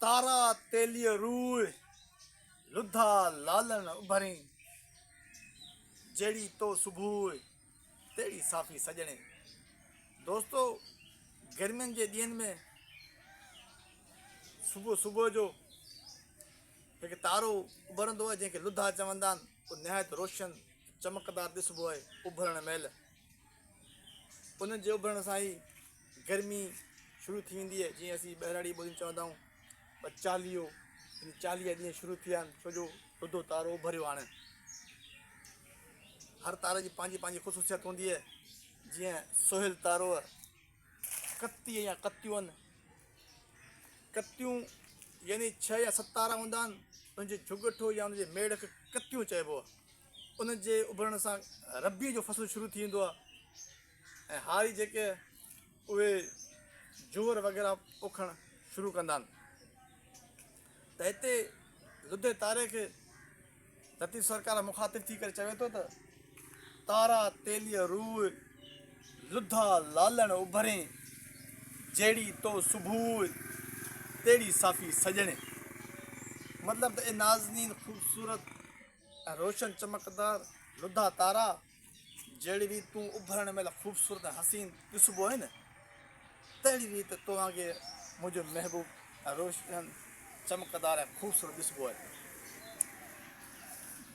تارا تيليء روء، لڌا لالڻ اڀرين، جهڙي تو صبح، تهڙي صافي سڄڻين. دوستو گرمين جي ڏينهن ۾ صبح صبح جو هڪ تارو اڀرندو آهي جنهن کي لڌا چوندا آهن اهو نهايت روشن چمڪدار ڏسبو آهي اڀرڻ مهل ان جي اڀرڻ سان ئي گرمي شروع ٿي ويندي آهي جيئن اسين ٻهراڙي ٻولي ۾ چوندا آهيون ٻه چاليهو يعني 40 ڏينهن شروع ٿي ويا آهن ڇو جو لڌو تارو اڀريو هاڻي هر تاري جي پنهنجي پنهنجي خصوصيت هوندي آهي جيئن سهيل تارو ڪتي يا ڪتيون ڪتيون يعني ڇهه يا ست تارا هوندا آهن ان جي جهڳٺو يا ان جي ميڙ کي ڪتيون چئبو آهي ان جي اڀرڻ سان ربيع جو فصل شروع ٿي ويندو آهي ۽ هاري جيڪي اهي جوئر وغيره پوکڻ شروع ڪندا آهن ته هتي لڌي تاري کي لطيف سرڪار مخاطب ٿي ڪري چوي ٿو ته تارا تيليء روء، لڌا لالڻ اڀرين، جهڙي تو صبح، تهڙي صافي سڄڻين. مطلب ته اي نازنين خوبصورت ۽ روشن چمڪدار لڌا تارا! جهڙي ريت تون اڀرڻ مهل خوبصورت ۽ حسين ڏسبو آهين نه، تهڙي ريت تو وانگي منهنجو محبوب روشن، چمڪدار ۽ خوبصورت ڏسبو آهي.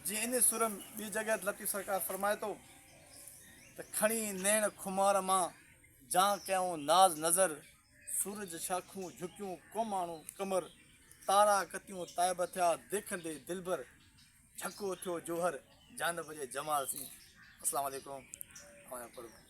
جيئن انهي سر ۾ ٻي جڳهه تي لطيف سرڪار فرمائي ٿو ته کڻي نيڻ خمار مان جان ڪيائون ناز نظر، سورج شاخون جهڪيون ڪوماڻو قمر، تارا ڪتيون تائب ٿيا ديکندي دلبر، جهڪو ٿيو جوهر جانب جي جمال سين. اسلام عليڪم اوهان جو قرب.